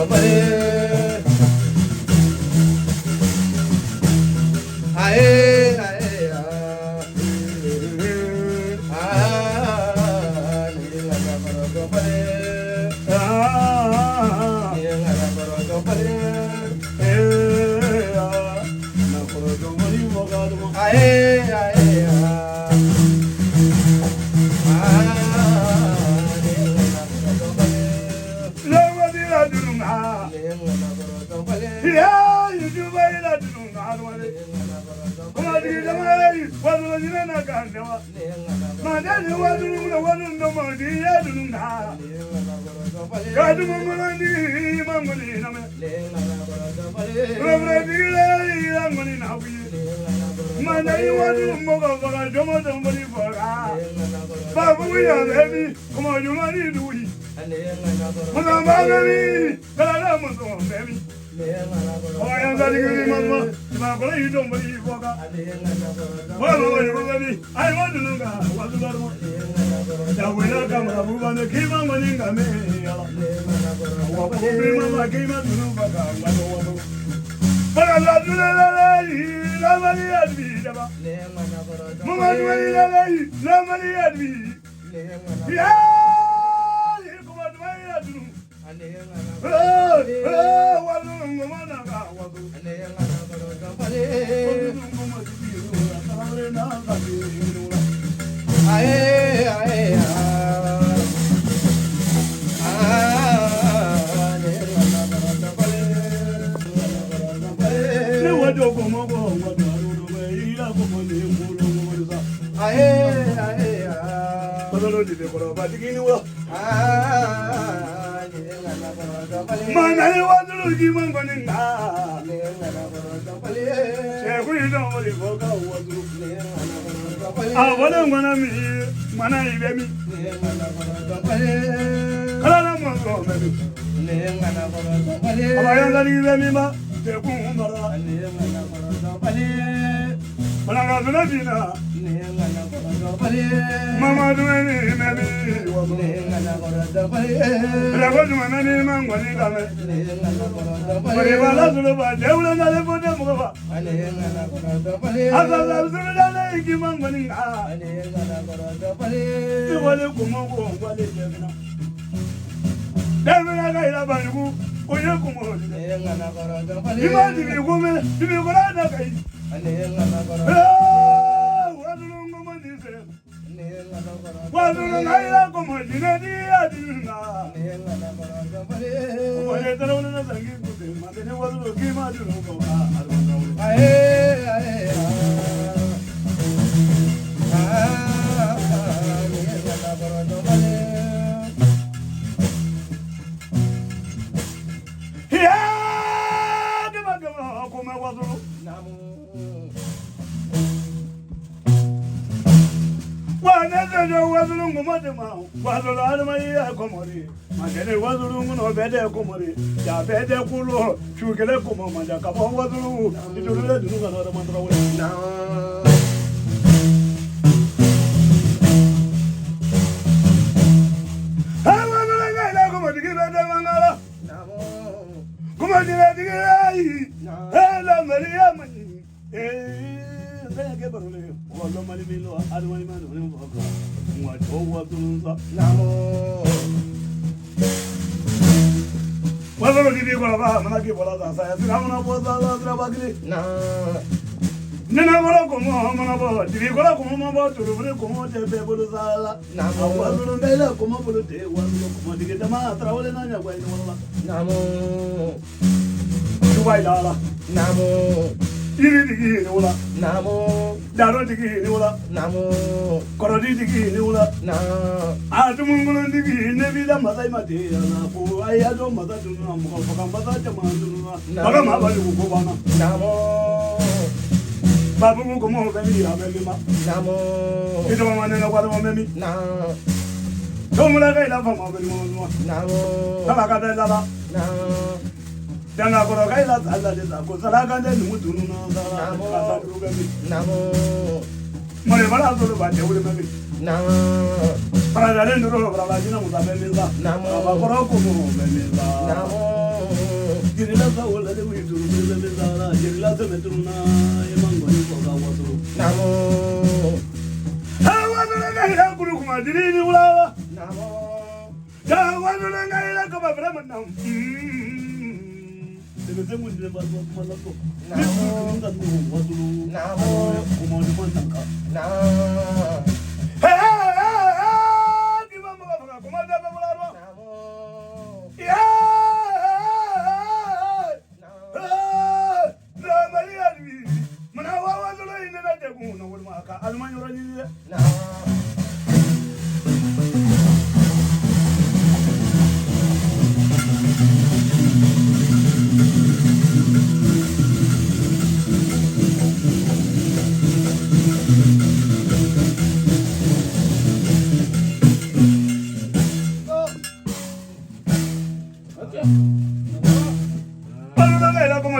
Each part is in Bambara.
Bye. Yeah!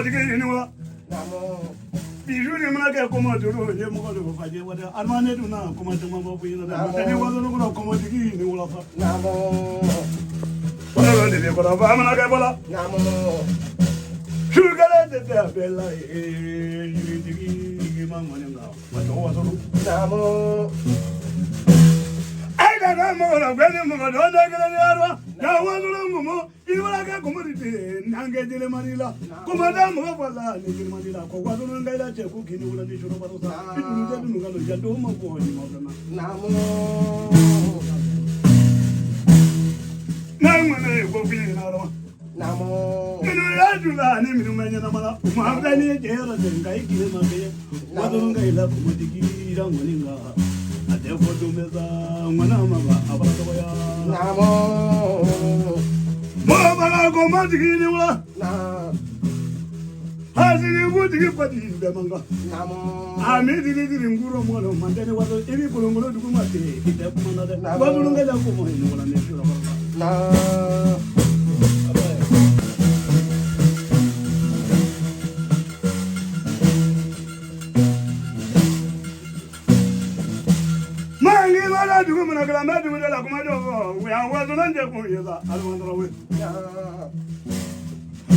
Kumatigi ni wa. Bijou ni mana kɛ kɔmɔ duuru ye mɔgɔ de ko fa jɛ wa dɛ adama ne dun na kɔmɔ caman b'a fɔ ɲɛna dɛ mantɛni wasolo kɔnɔ kɔmɔtigi ni wula fa. Kɔlɔlɔ de bɛ kɔrɔ fa mana kɛ bɔla. Su kelen tɛ tɛ a bɛɛ la ye yiritigi ma mɔni nka ma tɔgɔ wasolo. Ayi ka taa mɔgɔ la gbɛ ni mɔgɔ dɔn tɛ kelen ye adama na wasolo ŋɔmɔ i wala kɛ kɔmɔ de tɛ n'an kɛ jelemani la kɔmɔ tɛ mɔgɔ fɔ la ni jelemani la ko wasolo nka i la cɛ ko k'i ni wula ni sɔrɔ baro sa i dunu tɛ dunu ka don janto ma bɔ ni ma fɛn na. N'a ŋɔnɛ ye ko f'i ɲɛna adama. Minnu y'a jula ni minnu bɛ ɲɛnama la u ma filɛ ni ye cɛ yɛrɛ tɛ nka i tile ma kɛ wasolo nka i la kɔmɔtigi la ŋɔni nka a tɛ fɔ don bɛ sa ŋɔnɛ ma ba a b'a dɔgɔya. Mɔgɔ b'a la kɔmɔtigi ni wula. Hasigi kutigi pati bɛɛ man kan. A mi digi digi nkuro mɔgɔ la mantɛni waso i b'i kolonkolon dugu ma ten i tɛ kuma na dɛ. Wasolo nka i la kɔmɔ ni wula ni su la kɔrɔ. Mangi mana dugu mana kala mɛ dugu de la kuma dɔ fɔ u y'an wasolo jɛ kun ye sa Adama Tarawele.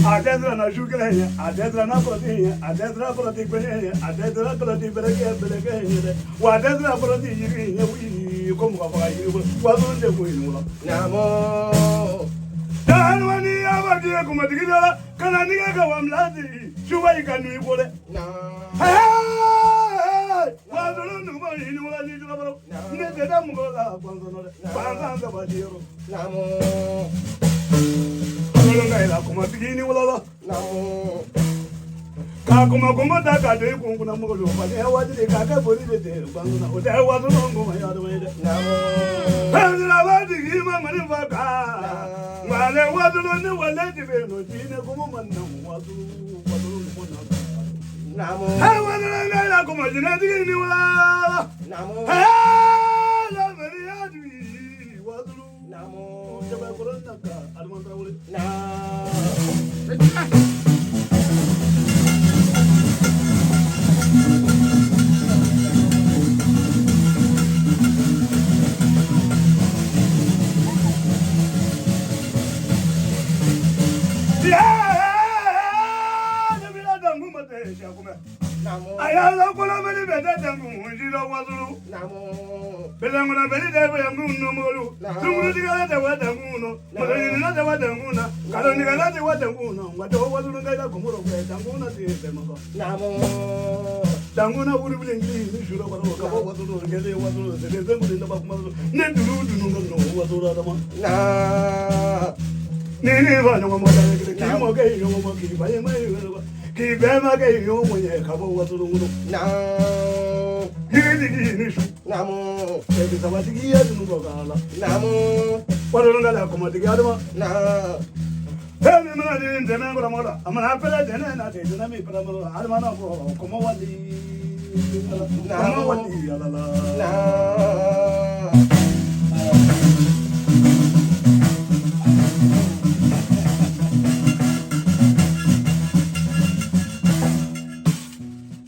A tɛ siran na su kelen ye a tɛ siran na kɔlɔsi ye a tɛ siran kɔlɔsi gbɛɲɛ ye a tɛ siran kɔlɔsi bɛlɛkɛ bɛlɛkɛ ye dɛ wa a tɛ siran kɔlɔsi yiri ye wuyi ko mɔgɔ faga yiri bolo wasolo jɛ kun ye nin wula. Adama n'i y'a fɔ k'i ye kumatigi dɔ la ka na n'i ka wa bila di suba i ka nu i ko dɛ. Wasolo numu ni wula ni jula balo ne tɛ da mɔgɔ la gbansan na dɛ gbansan sabati yɔrɔ. Wasolo ka yɛlɛ kumatigi ni wula la. K'a kuma kɔngɔ ta k'a don i kun kunna mɔgɔ don falen ɛ waati de k'a kɛ boli de tɛ gbansan na o tɛ wasolo ngoma ye adama ye dɛ. Siraba tigi ma mani fa kan wale wasolo ni wale ti bɛ yen nɔ jinɛ komo ma na wasolo wasolo numu na. Ɛ wasolo ka yɛlɛ kuma jinɛtigi ni wula. Ɛ lamɛnni y'a di wasolo. Jabakɔrɔ na ka Adama Tarawele. A y'a la kolomɛli bɛ tɛ tɛnkun si la wasolo. Bɛlɛnkɔnɔ bɛli tɛ bɛlɛnkun nɔmɔlu. Sunkurutigɛla tɛ wa tɛnkun nɔ. Mɔgɔɲinina tɛ wa tɛnkun na. Kalonigɛla tɛ wa tɛnkun na. Nka tɔgɔ wasolo ka i la kɔmɔrɔ kɛ tɛnkun na ten bɛɛ ma kan. Tɛnkun na wuri bilen kili ni su la kɔnɔ ka bɔ wasolo kɛlen wasolo sɛgɛ sɛgɛ daba kuma ne dunu dunu ka nɔ wasolo adama. Ni ni ba ɲɔgɔn ma da kelen k'i mɔkɛ ye ɲɔgɔn ma k'i ba ye ma ye ɲɔgɔn ma k'i bɛɛ ma kɛ ɲɔgɔn ma ye ka bɔ wasolo kɔnɔ. Yiritigi ni su. Ɛbi sabatigi ye dunu bɔ k'a la. Wasolo ka la kɔmɔtigi adama. Fɛn min mana di ntɛnɛn kɔrɔ mɔgɔ la a mana pɛrɛ tɛnɛn na ten tɛnɛn min pɛrɛ mɔgɔ la adama n'a fɔ kɔmɔ wali kɔmɔ wali ala la.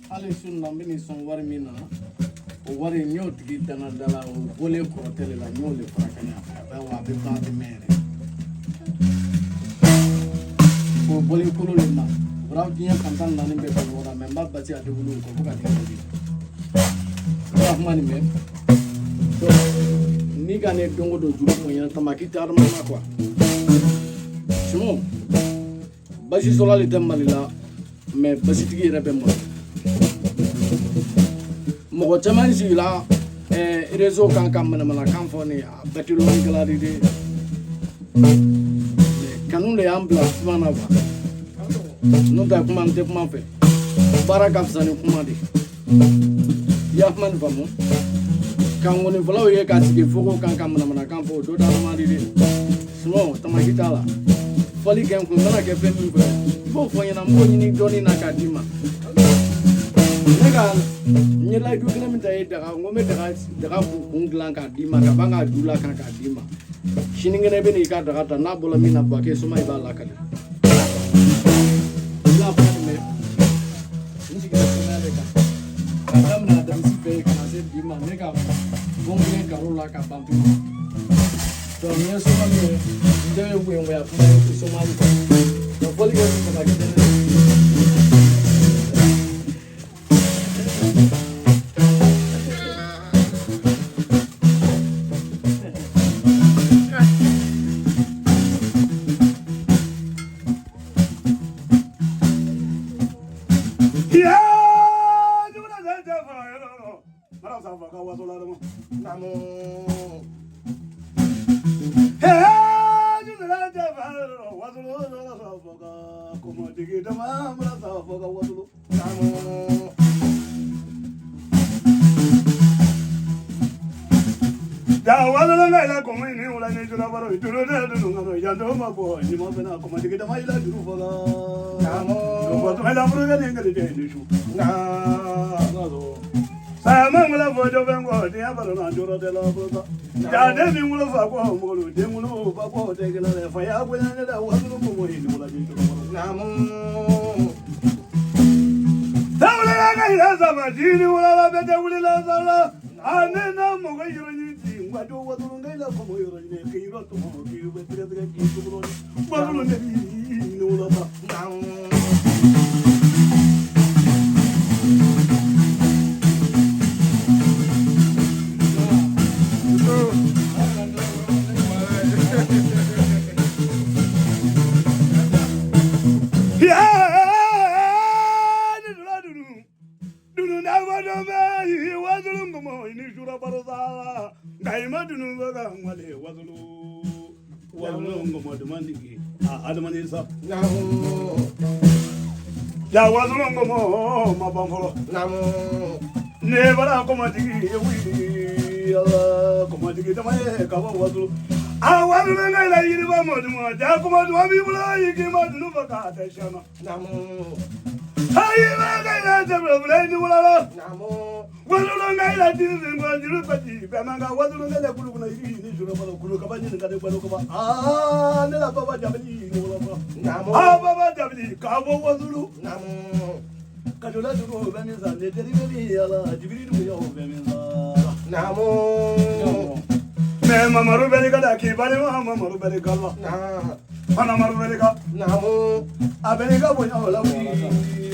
Hali su na n bɛ nin sɔn wari min na o wari n y'o tigi dana da la o bɔlen kɔrɔtɛ de la n y'o de fara ka ɲa a bɛ ban a tɛ mɛn yɛrɛ o bɔlen kolo de ma o bɔra diɲɛ fan 14 bɛɛ bɔ ɲɔgɔn na mɛ n b'a basi a tɛ wuli o kɔ fo ka tigɛ wuli n b'a kuma nin mɛn n'i ka ne don o don juru mun ɲɛna tamaki tɛ adama ma kuwa sinon basi sɔrɔli tɛ Mali la mɛ basitigi yɛrɛ bɛ malo mɔgɔ caman sigila réseau kan ka manamanakan fɔ nin a bɛɛ tɛ lɔnnikɛla de ye kanu de y'an bila kuma na kuwa n'o tɛ kuma n tɛ kuma fɛ baara ka fisa ni kuma de i y'a kuma nin faamu ka ŋɔnifɔlaw ye ka sigi fogo kan ka manamanakan fɔ o dɔ d'adamaden de sinon tamaki t'a la fɔli kɛ n kun mana kɛ fɛn min fɛ i b'o fɔ n ɲɛna n b'o ɲini dɔɔnin na k'a d'i ma ne ka n ye layidu kelen min ta ye daga n ko n bɛ daga daga kun dilan k'a d'i ma ka ban k'a ju la kan k'a d'i ma sinikɛnɛ i bɛ n'i ka daga ta n'a bɔra min na Buwake soma i b'a lakale i b'a fɔ mɛ ban pewu. Donc n ye soma min ye, n tɛ woyowoya kuma ye somali kɔ. Donc fɔli kɛ tun ka kɛ ne la. Ya wazulu ngomo mabangolo Namo ne bara komatigi wi ala komatigi tamaye kaba wazulu a wazulu ngai la yiriba modimo ja komadu bi bula yiki madunu baka tashana Namo ayi ba ngai la jabra bula ni wala la Namo wazulu ngai la dizi ngwandiru pati bamanga wazulu ngai la kulu kuna yiri ni jura bala kulu kaba ni ngade bala kaba ah ne la baba jabli ni wala ba Namo ah baba jabli kabo wazulu Namo kajola duru be min sa ne teri be ala jibiri du yo be min sa Namo me mamaru be ka da ki bale ma mamaru be ka la na ana maru be ka Namo a be ka bonya wala wi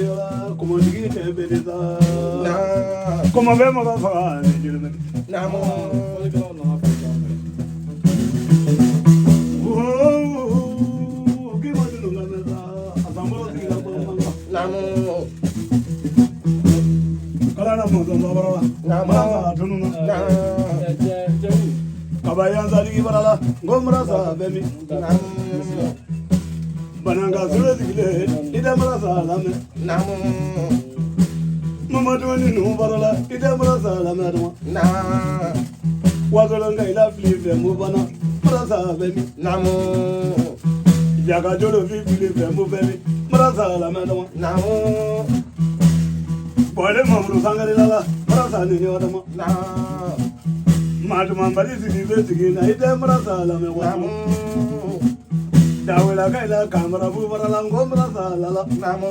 ala komo digi te be sa na komo be ma fa ne jiri me Namo Fɔlikɛlaw nana fɔ an fɛ. Oh ki ma dulu na me sa asambolo tigi la ko ma Namo kala na mo do bara la Namo ma dunu na na Cɛ cɛw. Kabayan saligi barala ngomra sa bemi Namo bananga sule digile ida mara sa lame Namo mamadu ni nu barala ida mara sa lame adama na wazolo ngai la fili fe mu bana mara sa bemi Namo jaga jolo fi fili fe mu bemi mara sa lame adama Namo bole mamru sangari lala mara sa ni adama na maduma bali sigi be sigi na ida mara sa lame Namo wa dawela kai la kamara bu barala ngomra sa lala Namo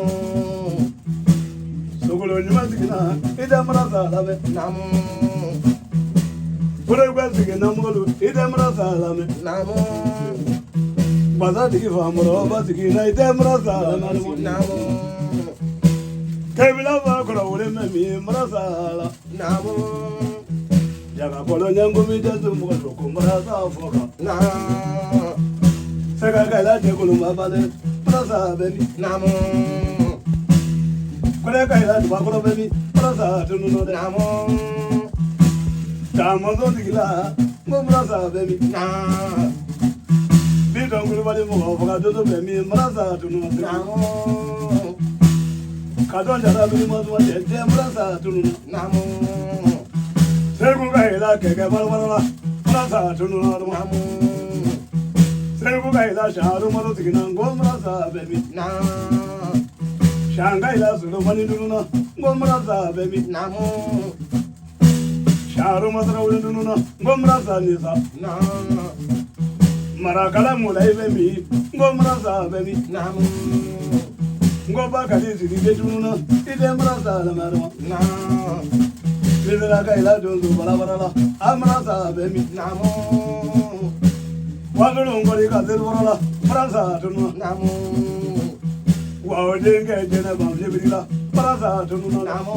sogolo nyuma sigi na ida mara sa lame Namo Kure gwa sigi na mulu ida mara sa lame Namo baza digi famuro ba sigi na ida mara sa lame Namo kebila ba kura wule memi mara sa la Namo yaga kolo nyangu mi jazu mo ko mara sa foka na sega kai la je kulu ma bale mara sa bemi Namo kure kai la ba kuro bemi mara sa tunu no de Namo ta mo zo digi la mo mara sa bemi na bi don kulu bale mo foka dodo bemi mara sa tunu no de Namo kadon jara bi mo zo de de mara sa tunu no Namo segu kai la keke bala bala la mara sa tunu no de Namo segu kai la sharu mo zo digi na ngo mara sa bemi na shangai la sulu mani dunu na ngo mara sa bemi Namo sharu masra wule dunu na ngo mara sa ni sa na marakala mulai bemi ngo mara sa bemi Namo ngo ba kali sigi be dunu na ide mara sa la mara na Bibila ka ila donso balabala la amara bɛ min. Naamu. Wasulu nkɔli ka seli wɔrɔ la faransa tununa. Naamu. Wa o denkɛ jɛnɛba jebirila faransa tununa. Naamu.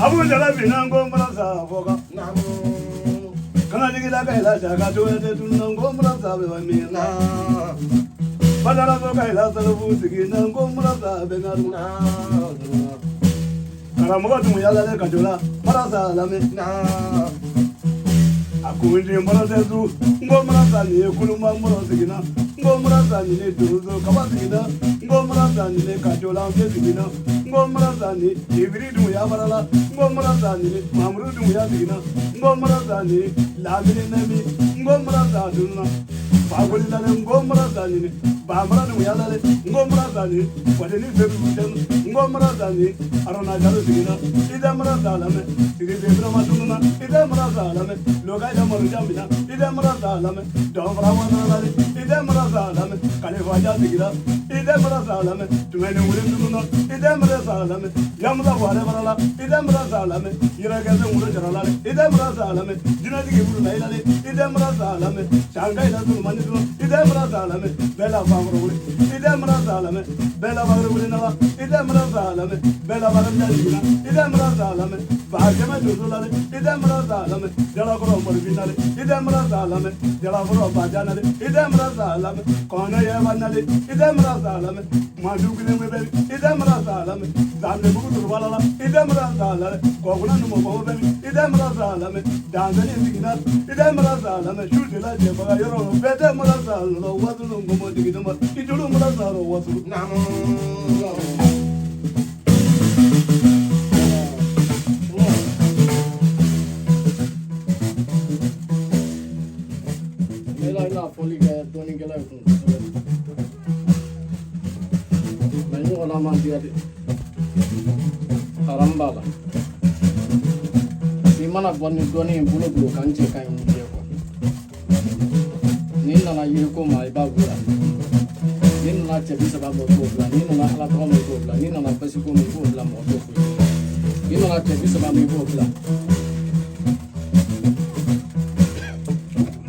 Abu jalabi nan ko faransa fɔka. Naamu. Kana jigila ka ila jaka to tununa ko faransa bɛ min na. Na. Badara ko ka ila salubu sigi nan ko faransa bɛ na. Na. Karamɔgɔ tun yaalalen ka jɔ la faransa lamɛn. Na. A kun den mɔrɔsɛsu n ko faransa nin ye kuluma mɔrɔ siginna n ko faransa nin ye donso kaba siginna n ko faransa nin ye kajola n siginna n ko faransa nin ibiri dunbuya farala n ko faransa nin ye mamuru dunbuya siginna n ko faransa nin ye lamini nɛmi n ko faransa dunna fakoli lale n ko faransa nin ye bamara dunbuya lale n ko faransa nin ye wadeni sedu jɛnu n ko faransa nin ye arona jalo siginna i tɛ faransa lamɛn siribe birama tununa i tɛ faransa lamɛn loka ida maru jamina i tɛ faransa lamɛn dɔnfara wanalale i tɛ faransa lamɛn kalifa ja sigira i tɛ faransa lamɛn tumɛni wuli tununa i tɛ faransa lamɛn yamusa buwarɛ farala i tɛ faransa lamɛn yɛrɛkɛsɛ wolo jaralale i tɛ faransa lamɛn jinɛtigi buru layilale i tɛ faransa lamɛn sanka ida tulumani tunu i tɛ faransa lamɛn bɛɛ la fankɔrɔ wuli i tɛ faransa lamɛn bɛɛ la bakari wuli nala i tɛ faransa lamɛn bɛɛ la bakari ja jiginna i tɛ faransa lamɛn ba kɛmɛ donso lale i tɛ faransa lamɛn jalakɔrɔ morifinale i tɛ faransa lamɛn jalakɔrɔ bajanale i tɛ faransa lamɛn kɔnɔ yɛrɛba nale i tɛ faransa lamɛn madu kelen bɛ i tɛ faransa lamɛn zandebugu duguba la i tɛ faransa lamɛn kɔkuna numukɔrɔ bɛ i tɛ faransa lamɛn danzani siginna i tɛ faransa lamɛn su de la jɛbaga yɔrɔ bɛɛ tɛ faransa lamɛn wasulu ngɔmɔ jigin ma i juru faransa la wasulu. Naamu. Ne la i n'a fɔli kɛ dɔnnikɛla ye kun kosɛbɛ. Mɛ ɲɔgɔnna man diya dɛ. Haram b'a la. N'i mana bɔ ni dɔnni ye bolo bolo kan cɛ ka ɲi ni jɛ kuwa. N'i nana yiriko ma i b'a bila. N'i nana cɛ 30 bɔ i b'o bila. N'i nana ala tɔgɔ ma i b'o bila. N'i nana basiko ma i b'o bila mɔgɔ t'o fɔ i ye. N'i nana cɛ 30 ma i b'o bila.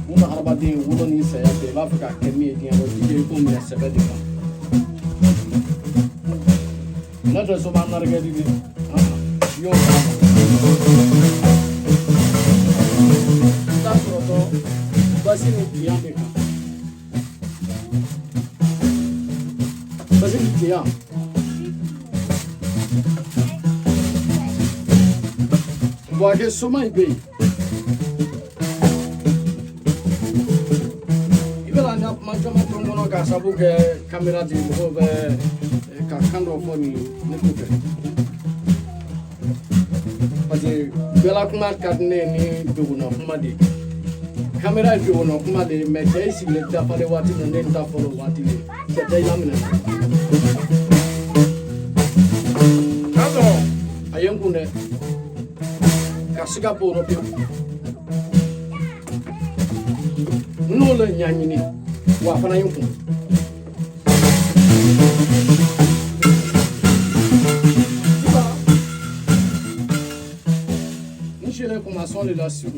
Buna hadamaden wolo ni saya cɛ i b'a fɛ k'a kɛ min ye diɲɛ kɔnɔ jija i k'o minɛ sɛbɛ de kan. N'o tɛ soba narikɛ di dɛ. I y'o kalama. I t'a sɔrɔ tɔ basi ni tiyan de kan. Basi ni tiyan. Buwake soma in bɛ yen. I bɛna n ka kuma caman to n kɔnɔ k'a sabu kɛ kamera de mɔgɔw bɛ ka kan dɔ fɔ nin ne t'o kɛ. Parce que bɛɛla kuma ka di ne ye ni dogonɔ kuma de ye. Kamera ye dogonɔ kuma de ye mɛ cɛ y'i sigilen dafalen waati min na ne ta fɔlɔ o waati de cɛ tɛ i laminɛ. A ye n kun dɛ. Ka siga b'o rɔ pewu. N'o le ɲɛɲini wa a fana ye n kun. N selen kumasɔn de la su n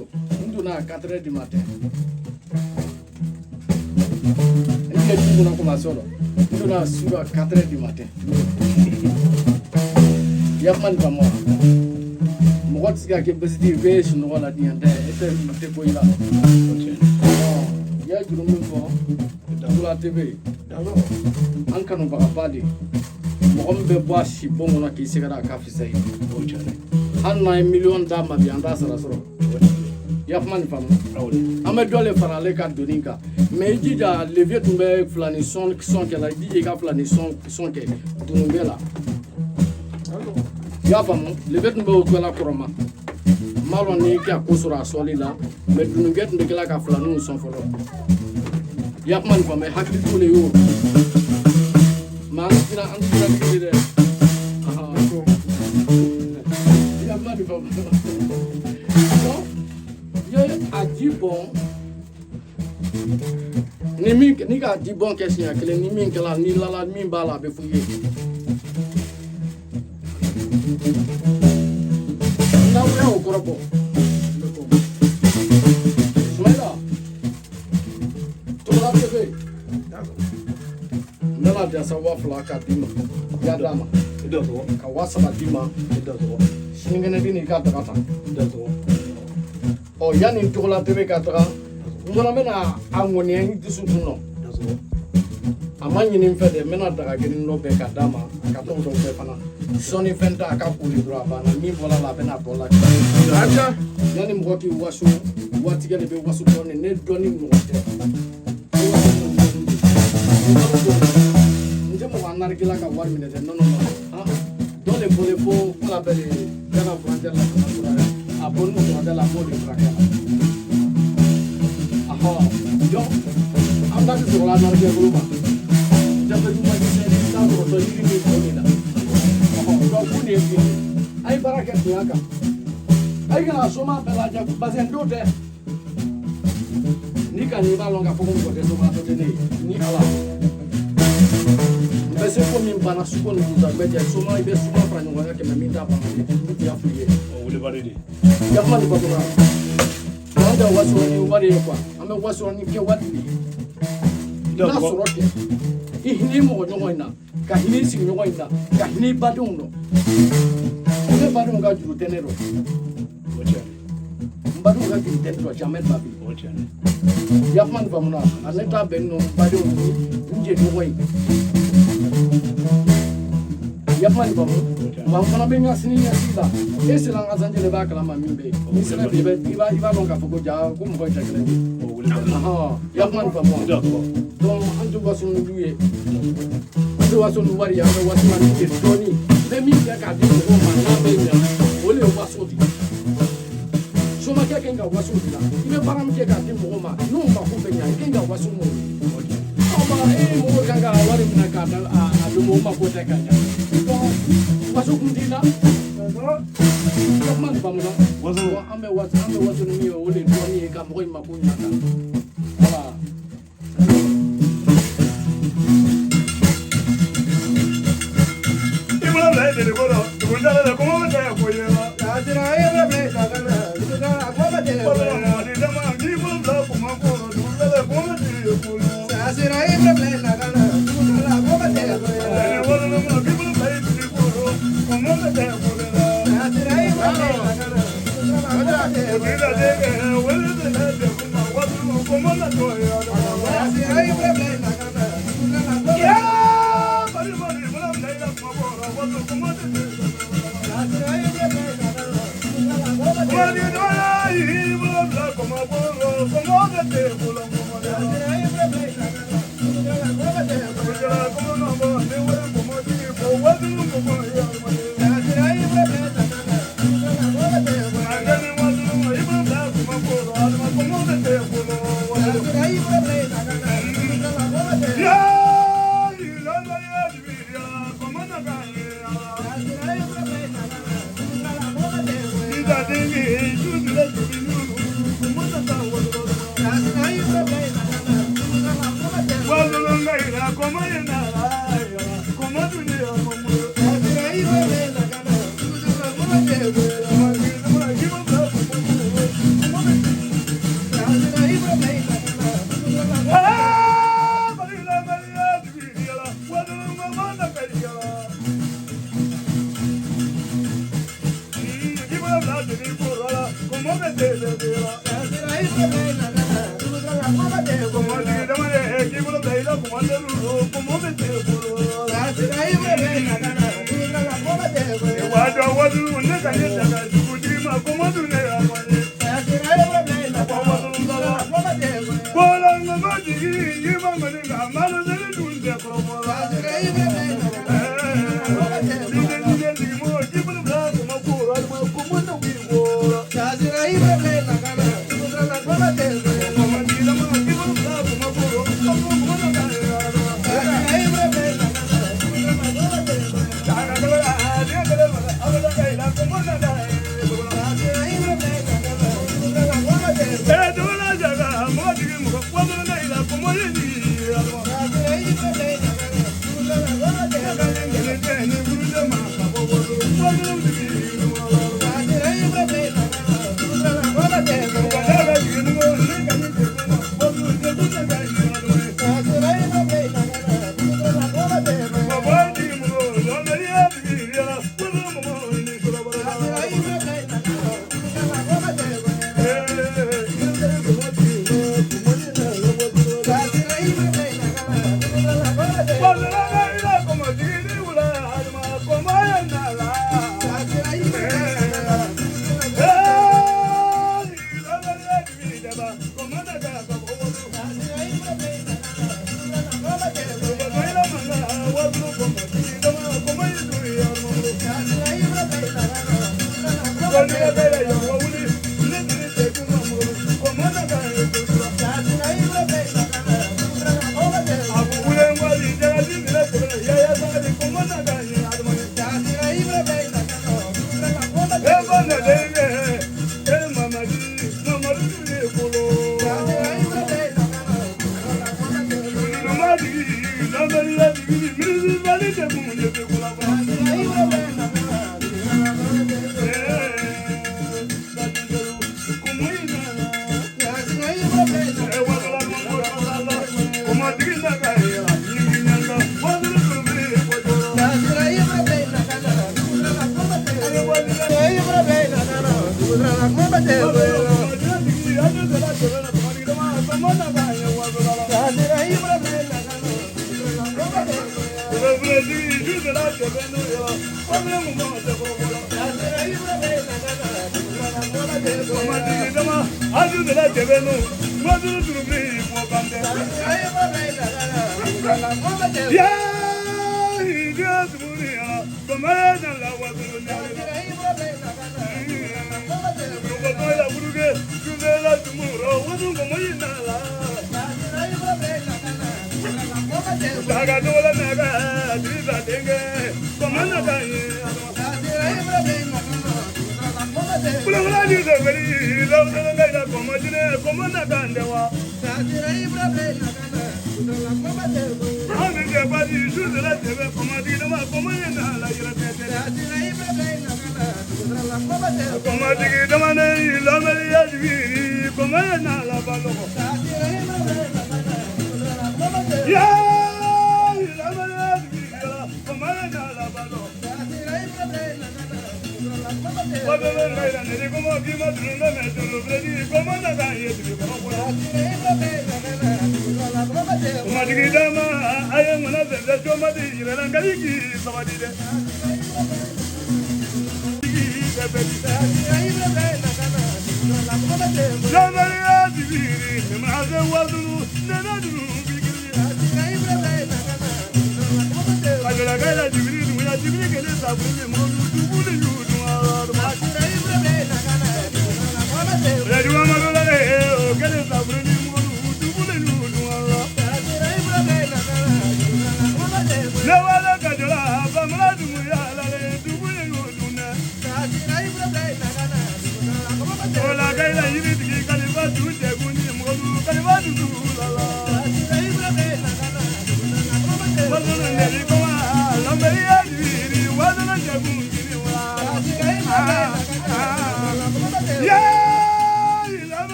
donna à 4 heures du matin. N tɛ du kɔnɔ kumasɔn dɔ n donna su à 4 heures du matin. I ya kuma nin faamu wa? Mɔgɔ tɛ se ka kɛ basitigi ye k'e ye sunɔgɔ la diɲɛ tɛ e tɛ tɛ bɔ i la. I y'a juru min fɔ Tula TV an kanubagaba de mɔgɔ min bɛ bɔ a si bon kɔnɔ k'i sɛgɛrɛ a ka fisa ye. Hali n'an ye miliyɔn d'a ma bi an t'a sara sɔrɔ. I ya kuma nin faamu? An bɛ dɔ le fara ale ka doni kan mɛ i jija levier tun bɛ fila ni sɔn kɛ la i jija i ka fila ni sɔn kɛ dununkɛ la. I y'a faamu? Levier tun bɛ o kɛla kɔrɔma. N b'a lɔn n'i ka ko sɔrɔ a sɔli la mɛ dununkɛ tun bɛ kɛla ka filaninw sɔn fɔlɔ. I y'a kuma nin faamu? Hakili t'o le y'o. Mɛ an tɛna tigi dɛ. I y'a kuma nin faamu? Donc i ye a ji bɔn ni min ni k'a ji bɔn kɛ siɲɛ kelen ni min kɛla ni lala min b'a la a bɛ fɔ i ye. N'aw y'o kɔrɔ bɔ. Sumayila, Togola TV, n bɛna dasa 2000 k'a d'i ma, i y'a d'a ma, ka 3000 d'i ma, sinikɛnɛ bi n'i ka daga ta. Ɔ yanni Togola TV ka taga, n fana bɛna a ŋɔniya n dusukun nɔ. A ma ɲini n fɛ dɛ, n bɛna daga kelen dɔ bɛɛ ka d'a ma, a ka t'o dɔ bɛɛ fana. Sɔnni fɛn tɛ a ka koli dɔrɔn a banna, min bɔra la a bɛna tɔ la. Yanni mɔgɔ k'i waso, watikɛ de bɛ waso dɔɔnin, ne dɔɔni ɲɔgɔn tɛ. Ne waso ni dɔɔni de. N tɛ mɔgɔ anarikila ka wari minɛ dɛ, non non non. Ah, dɔ de bɔlen fo k'ala bɛ de Gana frontière la ka na furakɛ. A bɔ n'o frontière la, n b'o de furakɛ la. Ahɔ, donc an ta tɛ sɔrɔ la anarikɛ bolo ma. Jafe magicien i t'a sɔrɔ tɔ yiri min bɔ de la. Ɔhɔ, donc kun de ye min ye. A ye baara kɛ bonya kan. A ye kana soma bɛɛ lajɛ parce que n t'o tɛ. N'i ka nin i b'a lɔn k'a fɔ ko mɔgɔ tɛ soma dɔ tɛ ne ye ni Ala. N bɛ se ko min banna suko ninnu ta bɛɛ jɛ soma i bɛ soma fara ɲɔgɔn kan kɛmɛ min t'a banna n tun y'a f'u ye. Yakuma ni batora. An tɛ waso ni wari ye quoi. An bɛ waso ni kɛ wari de ye. N'a sɔrɔ kɛ i hinɛ i mɔgɔ ɲɔgɔn in na, ka hinɛ i sigiɲɔgɔn in na, ka hinɛ i badenw dɔn. Ne badenw ka juru tɛ ne dɔn. N badenw ka juru tɛ ne dɔn, jamais de ma vie. Yakuma ni famuna, a ne t'a bɛn nɔ n badenw ni n jɛɲɔgɔn ye. Yakuma ni famu, wa n fana bɛ n ka sini ɲɛsigi la. E sera an ka sanjɛ b'a kalama min bɛ yen. N'i sera bi i b'a dɔn k'a fɔ ko ja ko mɔgɔ ye ja kelen de ye. Yakuma ni famu. Donc an tɛ waso ni du ye. An tɛ waso ni wari ye, an bɛ waso ni de dɔɔni. N bɛ min kɛ k'a di mɔgɔw ma n'a bɛ ɲa, o de ye waso de ye. Somakɛ kan ka waso de la. I bɛ baara min kɛ k'a di mɔgɔw ma, n'o mako bɛ ɲa, i kan ka waso n'o ye. Ɔ ba e mɔgɔ kan ka wari minɛ k'a da a d'u ma, o mako tɛ ka ɲa. Donc waso kun t'i la. Kuma nin faamu na. An bɛ waso ni min ye, o de ye dɔɔni ye ka mɔgɔ in mako ɲa kan. Voilà.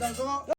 Dansɔgɔ.